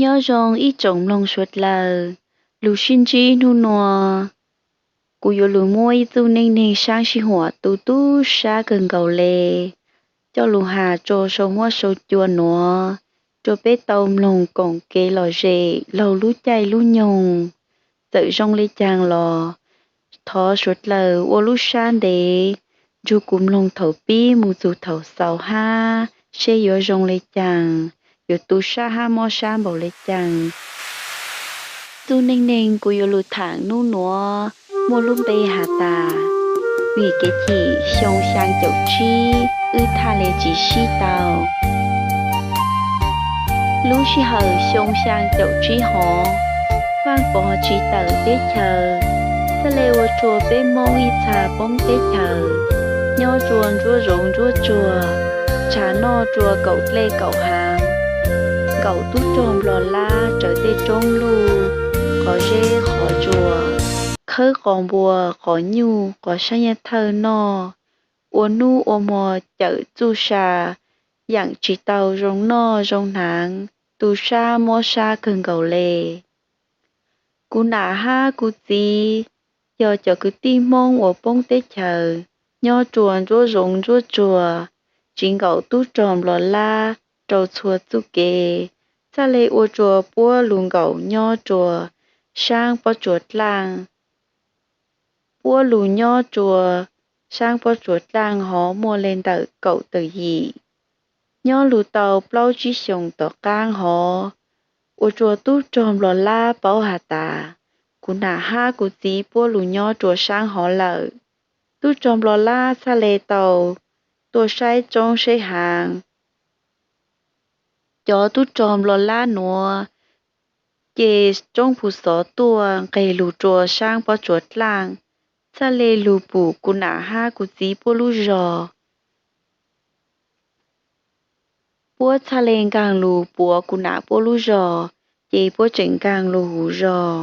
Nyob zoo ib tsoom mloog suav dlawg, lus sib ntsib hnub nua, kuv yuav lug muab ib txuj neej neeg saab sij huam tu tub sab kawg nkaus le, coj lug has rua sau huab sau cua nuav, rua peb tau mloog koom kev lom zem laug lub caij lub nyoog. Txawm zoo le caag los, thov suav dlawg ua lub sab ntev nrug kuv mloog thaum pib mus txug thaum xaus hab seb yuav zoo le caag, yuav tu sab hab mob sab npaum le caag. Txuj neej neeg kuv yuav lug thaam hnub nuav muaj lub npe has tas, vim kev chim xyoo xyaa caum tsib wb thaj le tsis sib tau. Lub sij hawm xyoo xyaa caum tsib hov, Vaaj Pov tsiv tawm teb chaws, txhaj le ua rua peb Moob ib txha poob teb chaws, nyob rua ntsuab zoov ntsuab tsuag, ntshaw noj rua kaum dlej kaum haav, nkaum tub rog nplog lab raws tej roob luj, qhov zeb qhov tsua, khawb qos npua qos nyuj qos sab nyaj thawj noj, ua nub ua mo cawm txuj sa, yaam tsis tau zoo noj zoo hnav, tu sab mob sab kawg nkaus le. Kuv nam hab kuv txiv yog cov kwv tij Moob uas poob teb chaws, nyob rua ntsuab zoov ntsuab tsuag, tsiv nkaum tub rog nplog lab rau txhua txuj kev, txhaj le ua rua puab lug nkaum nyob rua saab Pob Tsuas Dlaaj. Puab lug nyob rua saab Pob Tsuas Dlaaj hov muaj le ntawm kaum tawm yim. Nyob lug tau plaub tsib xyoos tom qaab hov, ua rua tub rog nplog lab paub has tas, kuv nam hab kuv txiv puab lug nyob rua saab hov lawm. Tub rog nplog lab txhaj le tau tuaj saib roob saib haav. Cov tub rog nplog lab nuav ces roob phu xov tuaj nqeg lug rua saab Pob Tsuas Dlaaj, txhaj le lug pum kuv nam hab kuv txiv puab lub zog. Puab txhaj le nkaag lug puav kuv nam puab lub zog, ces puab tseem nkaag lug huv zog.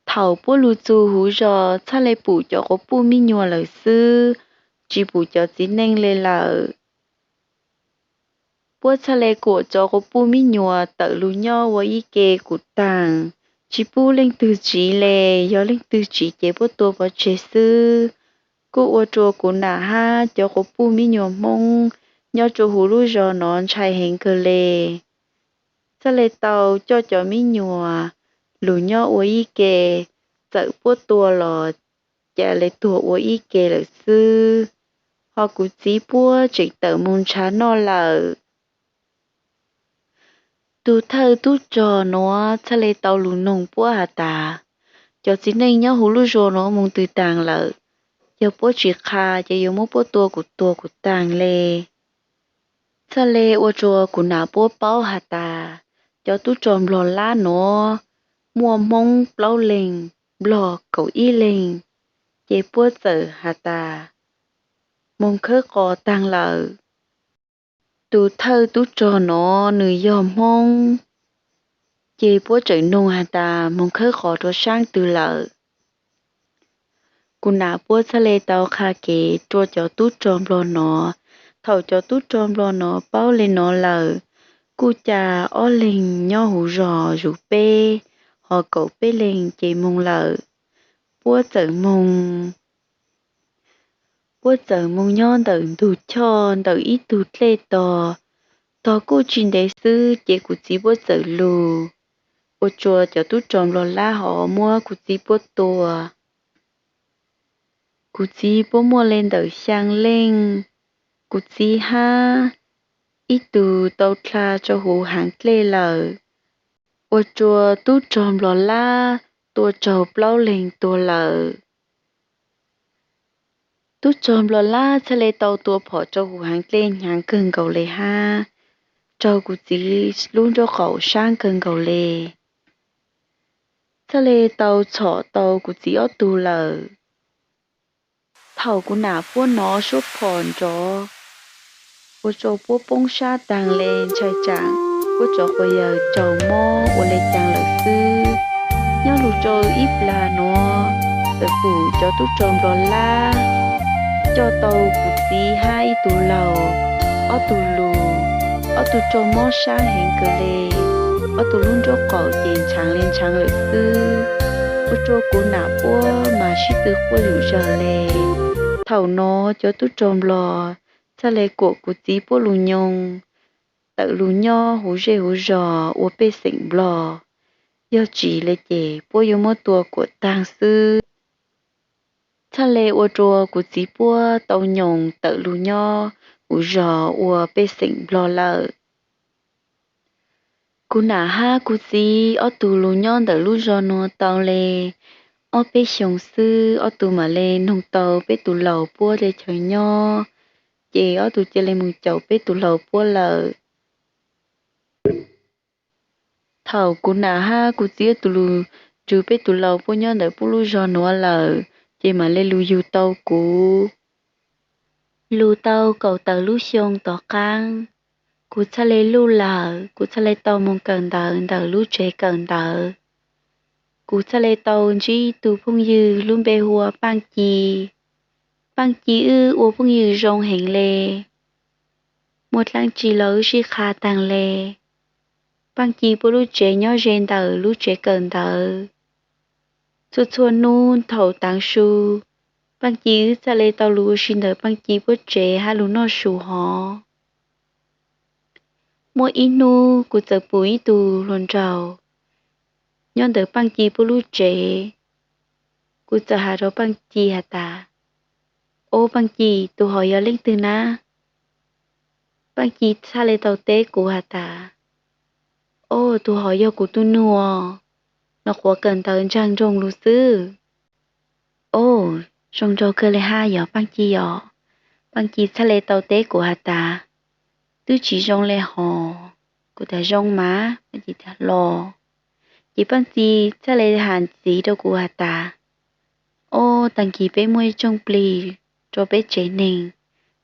Thaum puab lug txug huv zog txhaj le pum cov quas puj mi nyuas lawm xwb, tsis pum cov txiv neej le lawm. Puab txhaj le kuam cov quas puj mi nyuas tawm lug nyob ua ib ke kuv taag, tsis pub leej twg tsiv le, yog leej twg tsiv ces puab tua pov tseg xwb. Kuj ua rua kuv nam hab cov quas puj mi nyuas Moob nyob rua huv lub zog nuav ntshai heev kawg le. Txhaj le tau coj cov mi nyuas lug nyob ua ib ke, txawm puab tua los cas le tuag ua ib ke lawm xwb. Ho kuv txiv puab tseem tawm moog ntshaw noj lawm. Tug thawj tub rog nuav txhaj le tau lug noog puab has tas, cov txiv neej nyob huv lub zog nuav moog twg taag lawm, yog puab tsis qha ces yuav muab puab tua kuv tuag kuv taag le. Txhaj le ua rua kuv nam puab paub has tas, cov tub rog nplog lab nuav muaj Moob plaub leeg, nplog kaum ib leeg, ces puab txawm has tas, moog khawb qos taag lawm. Tug thawj tub rog nuav nwg yog Moob, ces puab tseem noog has tas moog khawb qos rua saab twg lawm. Kuv nam puab txhaj le tau qha kev rua cov tub rog nplog nuav. Thaum cov tub rog nplog nuav paub le nuav lawm, kuj ca ob leeg nyob huv zog zuv peb, ho kaum peb leeg ces moog lawm. Puab txawm moog, puab txawm moog nyob ntawm ntug choj ntawm ib tug dlej tog. Tog kuj tsis ntev xwb ces kuv txiv puab txawm lug, ua rua cov tub rog nplog lab hov muab kuv txiv puab tua. Kuv txiv puab muaj le ntawm xyaa leej, kuv txiv hab ib tug tau dlha rua huv haav dlej lawm, ua rua tub rog nplog lab tua raug plaub leeg tuag lawm. Tub rog nplog lab txhaj le tau tua phom rua huv haav dlej hnyav kawg nkaus le hab raug kuv txiv lub nraub qaum saab kawg nkaus le. Txhaj le tau txhom tau kuv txiv ob tug lawm. Thaum kuv nam puab nov suab phom nrov, ua rua puab poob sab taag le ntshai tsaam puab cov quas yawg raug mob ua le caag lawm xwb. Nyob lug rua ib plag nuav, txawm pum cov tub rog nplog lab coj tau kuv txiv hab ib tug laug, ob tug lug, ob Tub rog mob sab heev kawg le, ob tug lub nraub qaum ces ntshaav le ntshaav lawm xwb. Ua rua kuv nam puab mas sib tw quaj zom zawg le. Thaum no cov tub rog nplog txhaj le kuam kuv txiv puab lug nyoo tawm lug nyob huv zej huv zog ua pej xeem nplog, yog tsis le ces puab yuav muab tua kuam taag xwb. Txhaj le ua rua kuv txiv puab tau nyoos tawm lug nyob huv zog ua pej xeem nplog lawm. Kuv nam hab kuv txiv ob tug lug nyob ntawm lub zog nuav tau le ob peb xyoos xwb, ob tug mam le noog tau peb tug laug puab le chaw nyob, ces ob tug ca le moog caum peb tug laug puab lawm. Thaum kuv nam hab kuv txiv ob tug lug nrug peb tug laug puab nyob ntawm puab lub zog nuav lawm, ces mam le lug yug tau kuv. Lug tau kaum tawm lub xyoo tom qaab, kuv txhaj le luj lawm, kuv txhaj le tau moog kawm ntawv ntawm lub tsev kawm ntawv. Kuv txhaj le tau ntsib tug phooj ywg lub npe hu ua Paaj Ci. Paaj Ci wb ua phooj ywg zoo heev le, muaj dlaab tsi los wb sib qha taag le. Paaj Ci puab lub tsev nyob ze ntawm lub tsev kawm ntawv. Txhua txhua nub thaum taav su, Paaj Ci wb txhaj le tau lug ua si ntawm Paaj Ci puab tsev hab lug noj su hov. Muaj ib nub kuv txawm pum ib tug hluas nraug nyob ntawm Paaj Ci puab lub tsev. Kuv txawm has rua Paaj Ci has tas, O Paaj Ci, tug hov yog leej twg na? Paaj Ci txhaj le tau teb kuv has tas, O, tug hov yog kuv tug nug os, nov quav kawm ntawv ntsaag nroog lug xwb. O, zoo nraug kawg le hab yog Paaj Ci os. Paaj Ci txhaj le tau teb kuv has tas, Twb tsis zoo le hov. Kuv tas, Zoo mas, Paaj Ci tas los. Ces Paaj Ci txhaj le has ntxiv rua kuv has tas, O, taag kis peb muaj ib tsooj plig rua peb tsev neeg,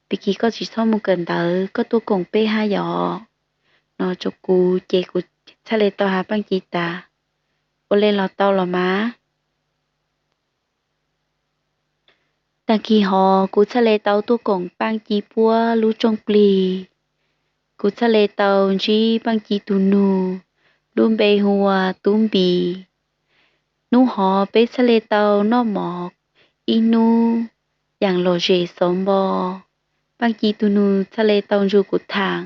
pig kis koj tsis txhob moog kawm ntawv, koj tuaj koom peb hab yog, no rua kuv. Ces kuv txhaj le tau has Paaj Ci tas, Ua le los tau los mas. Taag kis hov kuv txhaj le tau tuaj koom Paaj Ci puab lub tsooj plig. Kuv txhaj le tau ntsib Paaj Ci tug nug lub npe hu ua Tub Npis. Nub hov peb txhaj le tau noj mov ib nub yaam lom zem xov npo. Paaj Ci tug nug txhaj le tau nrug kuv thaam,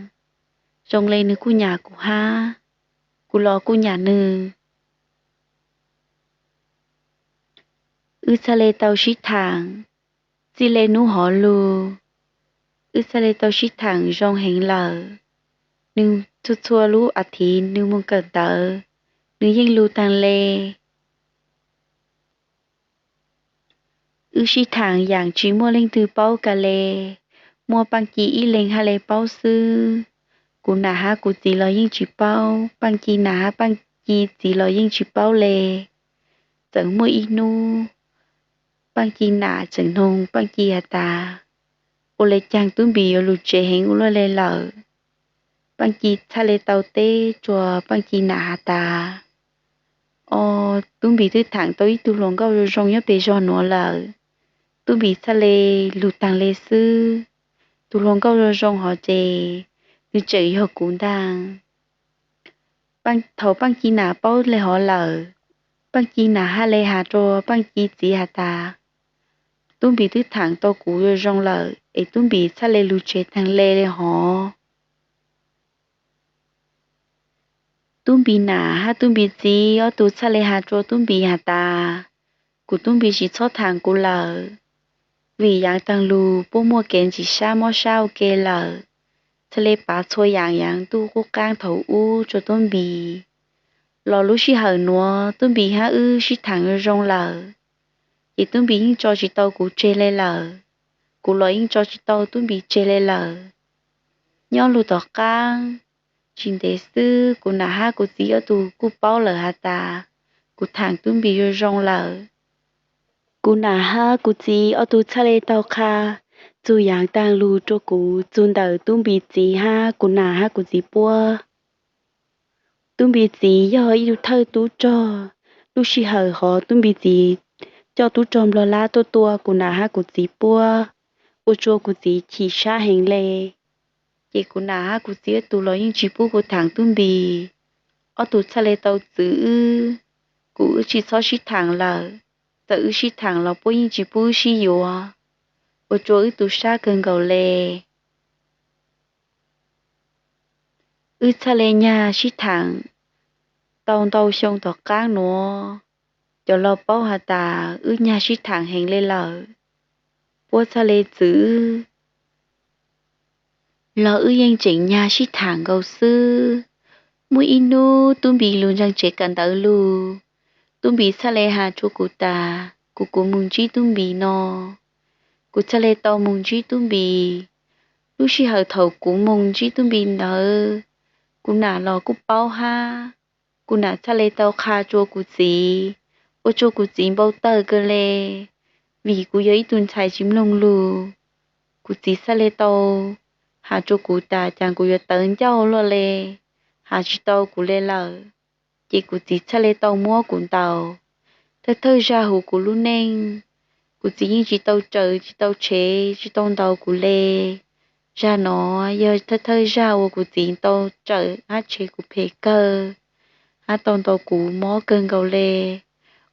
zoo le nwg kuj nyam kuv hab, kuv los kuj nyam nwg. Wb txhaj le tau sib thaam txij le nub hov lug. Wb txhaj le tau sib thaam zoo heev lawm. Nwg txhua txhua lub a thiv nwg moog kawm ntawv, nwg yeej lug taag le. Wb sib thaam yaam tsis muaj leej twg paub kag le, muaj Paaj Ci ib leeg hab le paub xwb. Kuv nam hab kuv txiv los yeej tsis paub, Paaj Ci nam hab Paaj Ci txiv los yeej tsis paub le. Txawm muaj ib nub, Paaj Ci nam tseem noog Paaj Ci has tas, Ua le caag Tub Npis yuav lug tsev heev ua luaj le lawm? Paaj Ci txhaj le tau teb rua Paaj Ci nam has tas, O, Tub Npis twb thaam tau ib tug hluas nkauj zoo zoo nyob peg zog nuav lawm. Tub Npis txhaj le lug taag le xwb. Tug hluas nkauj zoo zoo hov ces nwg tseem yog kuv ntaag. Thaum Paaj Ci nam paub le hov lawm, Paaj Ci nam hab le has rua Paaj Ci txiv has tas, Tub Npis twb thaam tau kuv zoo zoo lawm es Tub Npis txhaj le lug tsev taag le le hov. Tub Npis nam hab Tub Npis txiv ob tug txhaj le has rua Tub Npis has tas, Kuv Tub Npis tsis txhob thaam kuv lawm, vim yaav taag lug puab muaj kev ntsim sab mob sab ua ke lawm. Txhaj le pav txhua yaam yaav ntuj qub qaab thaum ub rua Tub Npis. Los lub sij hawm nuav Tub Npis hab wb sib thaam zoo zoo lawm, ces Tub Npis yeej tso tsis tau kuv tseg le lawm, kuv los yeej tso tsis tau Tub Npis tseg le lawm. Nyob lug tom qaab tsis ntev xwb, kuv nam hab kuv txiv ob tug kuj paub lawm has tas kuv thaam Tub Npis zoo zoo lawm. Kuv nam hab kuv txiv ob tug txhaj le tau qha txug yaav taag lug rua kuv txug ntawm Tub Npis txiv hab kuv nam hab kuv txiv puab. Tub Npis txiv yog ib tug thawj tub rog. Lub sij hawm hov Tub Npis txiv coj tub rog nplog lab tuaj tua kuv nam hab kuv txiv puab, ua rua kuv txiv chim sab heev le. Ces kuv nam hab kuv txiv ob tug los yeej tsis pub kuv thaam Tub Npis. Ob tug txhaj le tau txwv wb, kuv wb tsis txhob sib thaam lawm. Txawm wb sib thaam los puab yeej tsis pub wb sib yuav, ua rua wb tu sab kawg nkaus le. Wb txhaj le nyag sib thaam tau ntau xyoo tom qaab nuav, cov laug paub has tas wb nyag sib thaam heev le lawm, puab txhaj le txwv wb, los wb yeej tseem nyag sib thaam nkaus xwb. Muaj ib nub Tub Npis lug ntseeg tsev kawm ntawv lug, Tub Npis txhaj le has rua kuv tas kuv kuv moog ntsib Tub Npis no. Kuv txhaj le tau moog ntsib Tub Npis. Lub sij hawm thaum kuv moog ntsib Tub Npis ntawd, kuv nam los kuj paub hab. Kuv nam txhaj le tau qha rua kuv txiv, ua rua kuv txiv npau tawg kawg le, vim kuv yog ib tug ntxhais tsis mloog lug. Kuv txiv txhaj le tau has rua kuv tas caag kuv yuav tawv ncauj luaj le, has tsis tau kuv le lawm. Ces kuv txiv txhaj le tau muab kuv ntaus, thawj thawj zag huv kuv lub neej. Kuv txiv yeej tsis tau tsawm tsis tau tshev tsis tau ntaus kuv le. Zag no yog thawj thawj zag uas kuv txiv tau tsawm hab tshev kuv phem kawg, hab tau ntaus kuv mob kawg nkaus le,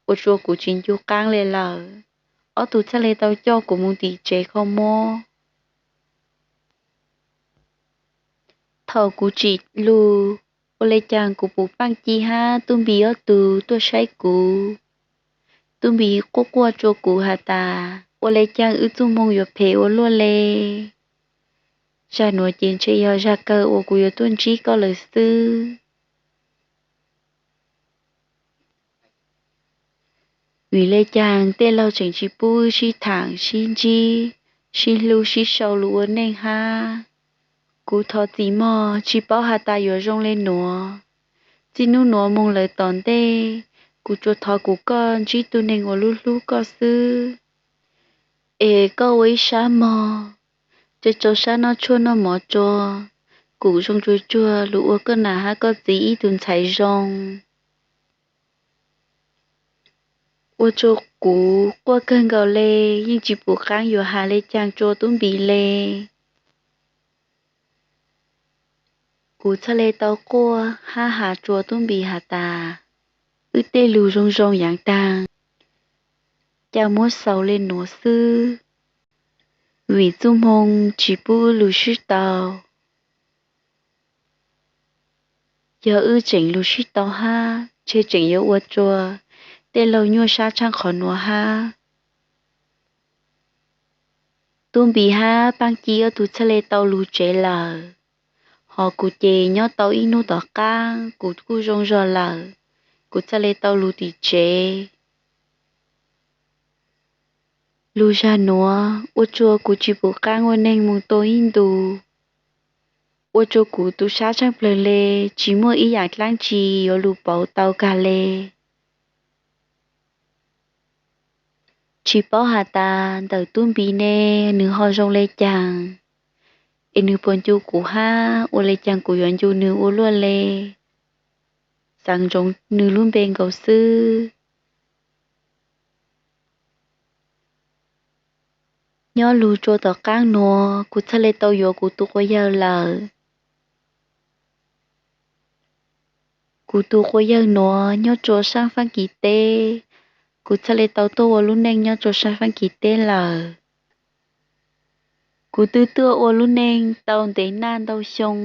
ua rua kuv tsis ncu qaab le lawm. Ob tug txhaj le tau coj kuv moog tim tsev kho mob. Thaum kuv tsim lug, ua le caag kuv puj paaj ci hab Tub Npis ob tug tuaj saib kuv. Tub Npis quaj quaj rua kuv has tas ua le caag wb txuj moog yuav phem ua luaj le. Zag nuav ces ntshe yog zag kawg uas kuv yuav tuaj ntsib koj lawm xwb. Vim le caag tej laug tseem tsis pub wb sib thaam sib ntsib, sib hlub sib sau lug ua neej hab? Kuv thov txim mog, tsis paub has tas yuav zoo le nuav. Txij nub nuav moog lawm tom ntej, kuv tsuas thov kuv koj ntsib tug neeg uas lub hlub koj xwb. Es koj ua ib sab mog, rua rua sab noj tshuaj noj mov rua, kuv zoo tsuag tsuag lug ua koj nam hab koj txiv ib tug ntxhais zoo. Ua rua kuv quaj kawg nkaus le, yeej tsis pum qaab yuav has le caag rua Tub Npis le. Kuv txhaj le tau quaj hab has rua Tub Npis has tas, wb tej lug zoo zoo yaav taag, ca muab xaus le nuav xwb, vim txuj moog tsis pub wb lug sib tau. Yog wb tseem lug sib tau hab, ntshe tseem yuav ua rua tej laug nyuaj sab tshaaj qhov nuav hab. Tub Npis hab Paaj Ci ob tug txhaj le tau lug tsev lawm, hos kuv ces nyob tau ib nub tom qaab kuv kuj zoo zog lawm, kuv txhaj le tau lug tim tsev. Lug zag nuav ua rua kuv tsis pum qaab ua neeg moog tua ib ntus, ua rua kuv tu sab tshaaj plawg le, tsis muaj ib yaam dlaab tsi yuav lug pauv tau kag le. Tsis paub has tas ntawm Tub Npis ne, nwg ho zoo le caag, es nwg puas ncu kuv hab, ua le caag kuv yuav ncu nwg ua luaj le. Xaav ntsoov nwg lub npe nkaus xwb. Nyob lug rua tom qaab nuav, kuv txhaj le tau yuav kuv tug quas yawg lawm. Kuv tug quas yawg nuav nyob rua saab Faab Kis teb, kuv txhaj le tau tuaj ua lub neej nyob rua saab Faab Kis teb lawm. Kuv twb tuaj ua lub neej tau ntev naj ntau xyoo,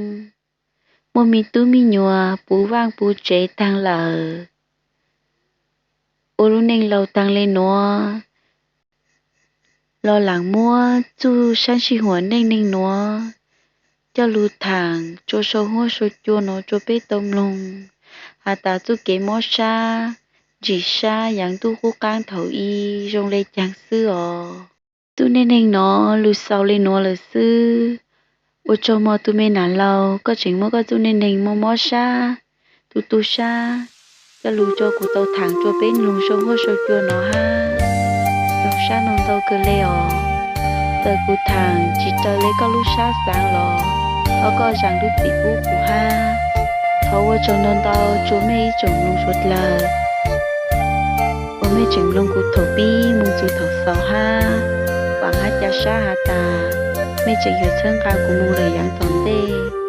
muaj me tub me nyuam puv vaaj puv tsev taag lawm. Ua lub neej laug taag le nuav, los laam muab txuj saab sij huam neej neeg nuav coj lug thaam rua sau huab sau cua nuav rua peb tau mloog, has tas txuj kev mob sab, ntsim sab yaav ntuj qub qaab thaum i zoo le caag xwb os. Txuj neej neeg nuav lug xaus le nuav lawm xwb. Ua tsaug mog tug me nam laug, koj tseem muab koj txuj neej neeg mob mob sab, tu tu sab, coj lug rua kuv tau thaam rua peb mloog sau huab sau cua nuav hab. Mloog sab mloog ntau kawg le os. Txawm kuv thaam tsis raws le koj lub sab xaav los, thov koj zaam lub txim pub kuv hab. Thov ua tsaug ntau ntau rua mej ib tsoom mloog suav dlawg uas mej tseem mloog kuv thaum pib moog txug thaum xaus hab. Vaam hab ca sab has tas nej tseem yuav txhawb nqa kuv mus lawm yav tom ntej.